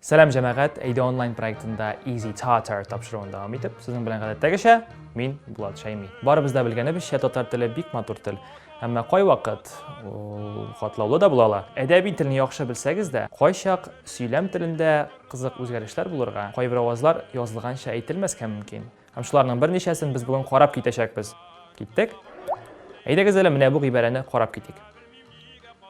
Сәлам, җәмәгать! Әйдә онлайн проектында Easy Tatar тапшыруын дәвам итеп, сезнең белән гадәттәгечә мин Булат Шәйми. Барыбыз да белгәнебезчә, татар теле бик матур тел. Әмма кайвакыт ул катлаулы да була ала. Әдәби телне яхшы белсәгез дә, кайчак сөйләм телендә кызык үзгәрешләр булырга, кайбер авазлар язылганча әйтелмәскә мөмкин. Һәм шуларның берничәсен без бүген карап китәчәкбез. Киттек? Әйдәгез әле менә бу гыйбарәне карап китик.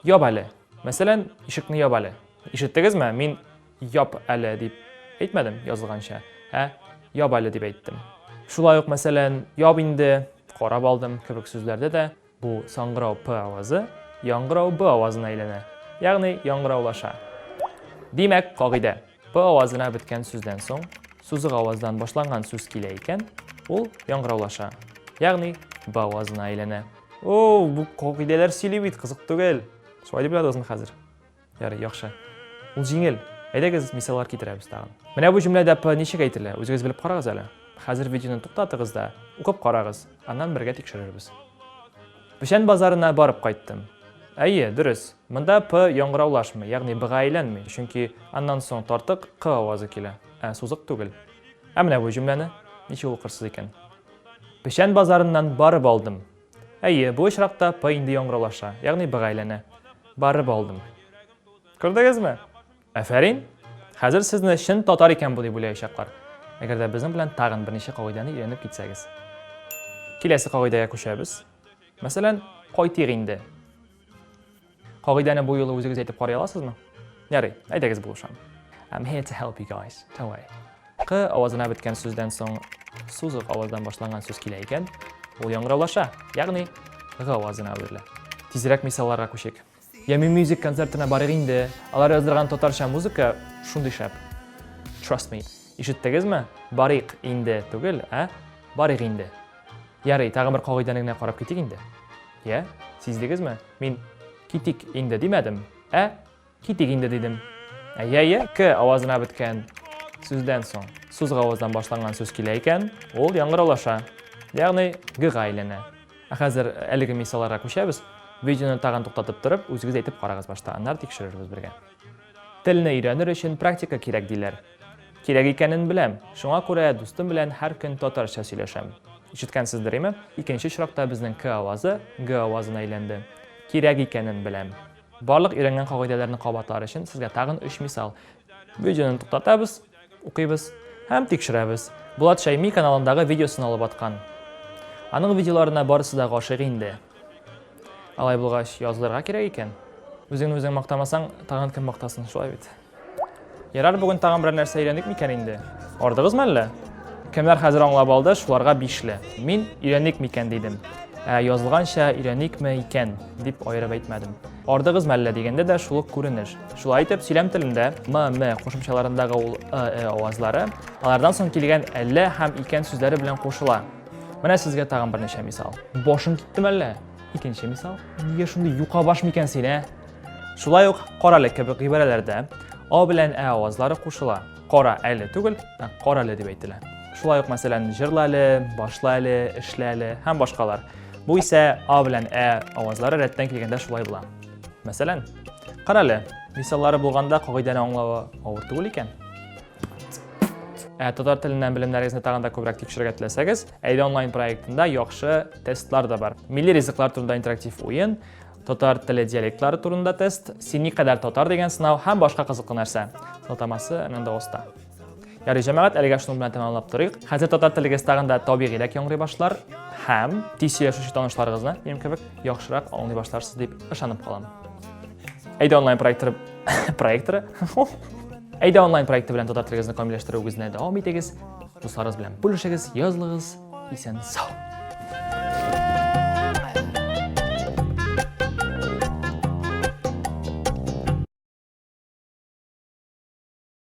Яп әле. Мәсәлән, ишекне яп әле. Ишеттегезме? Мин яп әле дип әйтмәдем язылганча, ә яп әле дип әйттем. Шулай ук, мәсәлән, яп инде, карап алдым кебек сүзләрдә дә бу саңгырау п авазы яңгырау б авазына әйләнә, ягъни яңгыраулаша. Димәк, кагыйдә. П авазына беткән сүздән соң сузык аваздан башланган сүз килә икән, ул яңгыраулаша, ягъни б авазына әйләнә. О, бу кагыйдәләр сөйли бит, кызык түгел. Шулай дип уйладыгызмы хәзер? Ярый, яхшы. Ул җиңел. Әйдәгез, мисаллар китерәбез тагын. Менә бу җөмләдә п ничек әйтелә? Үзегез белеп карагыз әле. Хәзер видеоны туктатыгыз да, укып карагыз, аннан бергә тикшерербез. Печән базарына барып кайттым. Әйе, дөрес. Монда п яңгыраулашмый, ягъни б-га әйләнми, чөнки аннан соң тартык к авазы килә, ә сузык түгел. Ә менә бу җөмләне ничек укырсыз икән? Печән базарыннан барып алдым. Әйе, бу очракта П инде яңгыраулаша, ягъни Б-га әйләнә. Барып алдым. Күрдегезме? Афәрин! Хәзер сезне чын татар икән бу дип уйлаячаклар. Әгәр дә безнең белән тагын берничә кагыйдәне өйрәнеп китсәгез. Киләсе кагыйдәгә күчәбез. Мәсәлән, кайтыйк инде. Кагыйдәне бу юлы үзегез әйтеп карый аласызмы? Ярый, әйдәгез булышам. I'm here to help you guys. Don't worry. К авазына беткән сүздән соң сузык аваздан башланган сүз килә икән, ул яңгыраулаша, ягъни г авазына әверелә. Тизрәк мисалларга күчик. Ями Music концертына барыйк инде. Алар яздырган татарча музыка шундый шәп. Trust me. Ишеттегезме? Барыйк инде түгел, ә барыйк инде. Ярый, тагын бер кагыйдәне генә карап китик инде. Я, сиздегезме? Мин китик инде димәдем, ә китик инде дидем. Әйе, әйе, к авазына беткән сүздән соң сузык аваздан башланган сүз килә икән, ул яңгыраулаша, ягъни г-га әйләнә. Ә хәзер әлеге мисалларга күчәбез. Видеоны тагын туктатып торып, үзегез әйтеп карагыз башта, аннары тикшерербез бергә. Телне өйрәнер өчен практика кирәк диләр. Кирәк икәнен беләм, шуңа күрә дустым белән һәр көн татарча сөйләшәм. Ишеткәнсездер, име? Икенче очракта безнең К авазы Г авазына әйләнде. Кирәк икәнен беләм. Барлык өйрәнгән кагыйдәләрне кабатлар өчен сезгә тагын өч мисал. Видеоны туктатабыз, укыйбыз һәм тикшерәбез. Булат Шәйми каналындагы видеосын алып аткан. Аның видеоларына барысы да гашыйк инде. Алай булгач, язылырга кирәк икән. Үзеңне үзең мактамасаң, тагын кем мактасын, шулай бит? Ярар, бүген тагын берәр нәрсә өйрәндек микән инде? Ардыгызмы әллә? Кемнәр хәзер аңлап алды, шуларга бишле. Мин өйрәник микән дидем. Ә язылганча өйрәникме икән дип аерып әйтмәдем. Ардыгызмы әллә дигәндә дә шул ук күренеш. Шулай итеп, сөйләм телендә м, м кушымчаларындагы ул ы, э авазлары алардан соң килгән әллә һәм икән сүзләре белән кушыла. Менә сезгә тагын берничә мисал. Башың киттеме әллә? Икенче мисал. Нигә шундый юка баш микән син, ә? Шулай ук карале кебек гыйбарәләрдә а белән ә авазлары кушыла. Кара әле түгел, ә карале дип әйтелә. Шулай ук, мәсәлән, җырла әле, башла әле, эшлә әле һәм башкалар. Бу исә а белән ә авазлары рәттән килгәндә шулай була. Мәсәлән, карале, мисаллары булганда кагыйдәне аңлавы авыр түгел икән. Ә татар теленнән белемнәрегезне тагын да күбрәк тикшерергә теләсәгез, Әйдә онлайн проектында яхшы тестлар да бар. Милли ризыклар турында интерактив уен, татар теле диалектлары турында тест, син никадәр татар дигән сынау һәм башка кызыклы нәрсә. Сылтамасы монда оста. Ярый, җәмәгать, әлегә шуның белән тәмамлап торыйк. Хәзер татар телегез тагын да табигыйрәк яңгырый башлар һәм тиз сөйләшүче танышларыгызны, минем кебек, яхшырак аңлый башларсыз дип ышанып калам. Әйдә онлайн проекторы проекторы. Әйдә онлайн проекты белән татар телегезне камилләштерүегезне дәвам итегез. Дусларыгыз белән бүлешегез, язылыгыз. Исән сау.